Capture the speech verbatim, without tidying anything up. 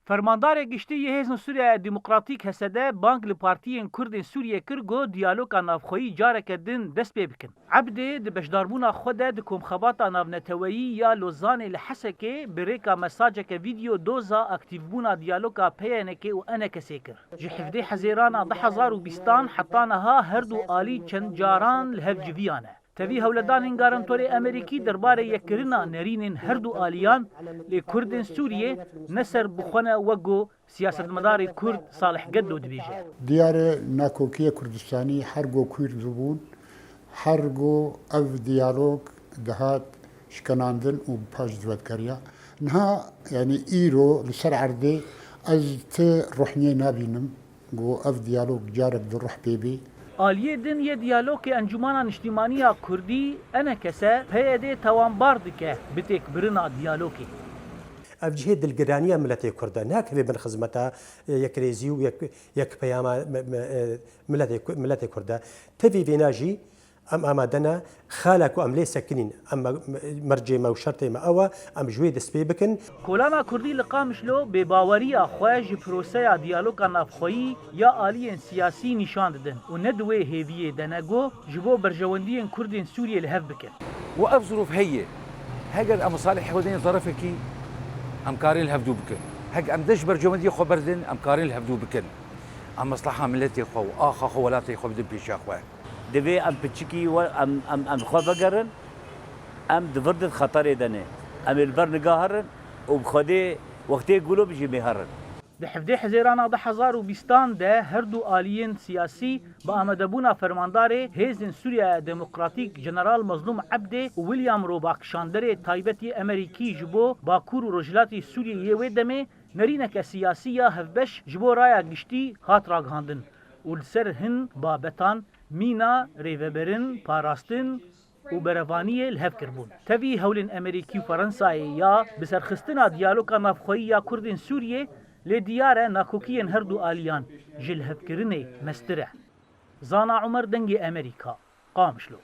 Fermandarê Giştî yê Hêzên Sûriyeya Demokratîk, H S D, bang li partiyên Kurd ên Sûriyê kir ku diyaloga navxweyî careke din dest pê bikin. Ebdê di beşdarbûna xwe de di komxebata navneteweyî ya Lozanê li Hesekê bi rêka mesajeke vîdeo doza aktîvbûna diyaloga P Y N K û E N K S'ê kir. Ji hevdeh Hezêrana du hezar û bîstan heta niha her du alî çend caran li hev civiyane. Tevî hewledanên garantorê Amerîkî derbarê yekkirina nerînên her du aliyan, lê Kurdên Sûriyê ne ser bi xwe ne, wek ku siyasetmedarê Kurd Salih Geddo dibêje. Diyar e, nakokiyê Kurdistanî her go kûr dibûn, her go ev diyalog dihat şikenandin û bi paş divetkeriya. Niha, yanî îro li ser erdê ez ti ruhniyê nabînim. Ku ev diyalog carek di ruh pê bê. Aliyê din yê diyalogê Encûmana Niştîmanî ya Kurdî, E N K S, P Y D tawanbar dike bi têkbirina diyalogê. Ev cihê dilgiraniya miletê Kurd e. Nakeve bin xizmeta, e, yekrêzî û yek, yek peyama me, me, e, miletê Ku-, miletê Kurd e. Tevî vêna jî Em amade ne, xala ku em lê sekinîn, em me-, mercê me û şertê me ew e, em ji wê dest pê bikin. Kolana Kurdî li Qamişlo bêbaweriya xwe ji proseya diyaloga navxweyî ya aliyên siyasî nîşan didin û ne di wê hêviyê de ne ku ji bo berjewendiyên Kurdên Sûriyê li hev bikin. Û ev zirûf heye. Heger em salihê xwe deyin zerefekî, em karên li hevdû bikin. Hek em dest ji berjewendiyê xwe berdin, em karên li hevdû bikin. Em mesleha miletê xwe û axa xwe, welatê xwe bidin pêşiya xwe. Divê em piçikî we, em, em, em xwe vegerin, em di vir de di xeterê de ne. Em ê li ber niga herin û bi Xwedê wextê gulo bijî mê herin. Di hevdeh Hezêrana du hezar û bîstan de her du aliyên siyasî bi amadebûna fermandarê Hêzên Sûriyeya Demokratîk General Mezlûm Ebdê û William Roba kişanderê taybetî Amerîkî ji bo Bakur û Rojhilatî Sûriyê yê wê demê nerîneke siyasî ya hevbeş ji bo raya giştî hat ragihandin û li ser hin babetan mîna rêvebirin, parastin û berevaniyê li hev kiribûn. Tevî hewlên Amerîkî û Ferensayê ya bi serxistina diyaloga navxweyî ya Kurdên Sûriyê, lê diyar e nakokiyên her du aliyan ji lihevkirinê mestir e. Zana Umer, Dengê Amerîka, Qamişlo.